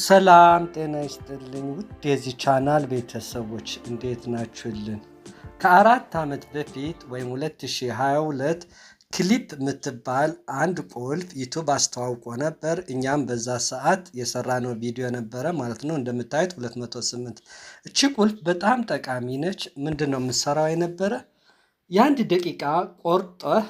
ሰላም ጤና ይስጥልኝ ውድ የዚህ ቻናል ቤተሰቦች፣ እንዴት ናችሁልን? ከ4 ዓመት በፊት ወይም 2022 ክሊፕ የምትባል አንድ ቁልፍ YouTube አስተዋውቆ ነበር። እኛም በዛ ሰዓት የሰራነው ቪዲዮ ነበረ ማለት ነው። እንደምታዩት 208። እቺ ቁልፍ በጣም ጠቃሚ ነች። ምንድን ነው የምትሰራው የነበረ? የ1 ደቂቃ ቆርጠህ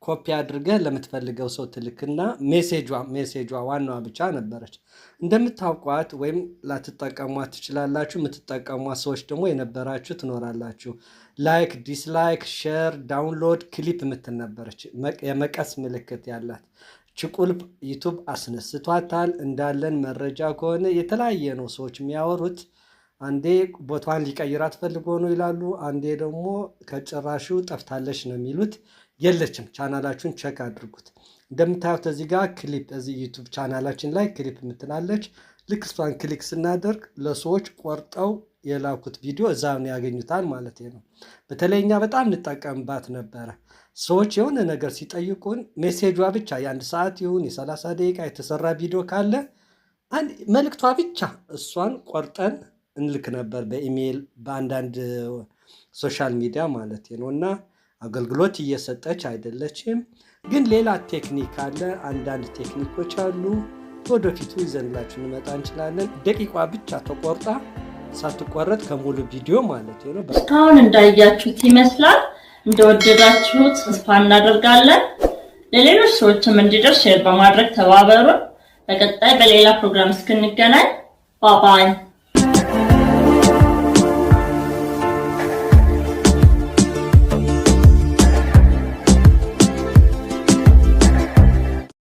ኮፒ አድርገህ ለምትፈልገው ሰው ትልክና message ዋ ዋናዋ ብቻ ነበረች። እንደምታውቋት ወይም ላትጠቀሟት ትችላላችሁ። የምትጠቀሟት ሰዎች ደግሞ የነበራችሁ ትኖራላችሁ። Like፣ dislike፣ share፣ download፣ clip የምትል ነበረች፣ የመቀስ ምልክት ያላት። እቺ ቁልፍ YouTube አስነስቷታል። እንዳለን መረጃ ከሆነ የተለያየ ነው ሰዎች የሚያወሩት። አንዴ ቦታዋን ሊቀይራት ፈልጎ ነው ይላሉ። አንዴ ደግሞ ከጭራሹ ጠፍታለች ነው የሚሉት። የለችም። ቻናላችሁን check አድርጉት። እንደምታዩት እዚህ ጋር ክሊፕ፣ እዚህ YouTube ቻናላችን ላይ ክሊፕ የምትላለች። ልክ እሷን click ስናደርግ ለሰዎች ቆርጠው የላኩት ቪዲዮ እዛ ነው ያገኙታል ማለት ነው። በተለይ እኛ በጣም እንጠቀምባት ነበረ። ሰዎች የሆነ ነገር ሲጠይቁን message ዋ ብቻ፣ የ1 ሰዓት ይሁን የ30 ደቂቃ የተሰራ ቪዲዮ ካለ፣ አንድ መልእክቷ ብቻ እሷን ቆርጠን እንልክ ነበር በኢሜይል፣ በአንዳንድ social media ማለት ነው። እና አገልግሎት እየሰጠች አይደለችም። ግን ሌላ ቴክኒክ አለ። አንዳንድ ቴክኒኮች አሉ። ወደፊቱ ይዘንላችሁ እንመጣ እንችላለን። ደቂቋ ብቻ ተቆርጣ፣ ሳትቆረጥ ከሙሉ ቪዲዮ ማለት ነው። እስካሁን እንዳያችሁት ይመስላል። እንደወደዳችሁት ተስፋ እናደርጋለን። ለሌሎች ሰዎችም እንዲደርስ share በማድረግ ተባበሩን። በቀጣይ በሌላ ፕሮግራም እስክንገናኝ bye bye።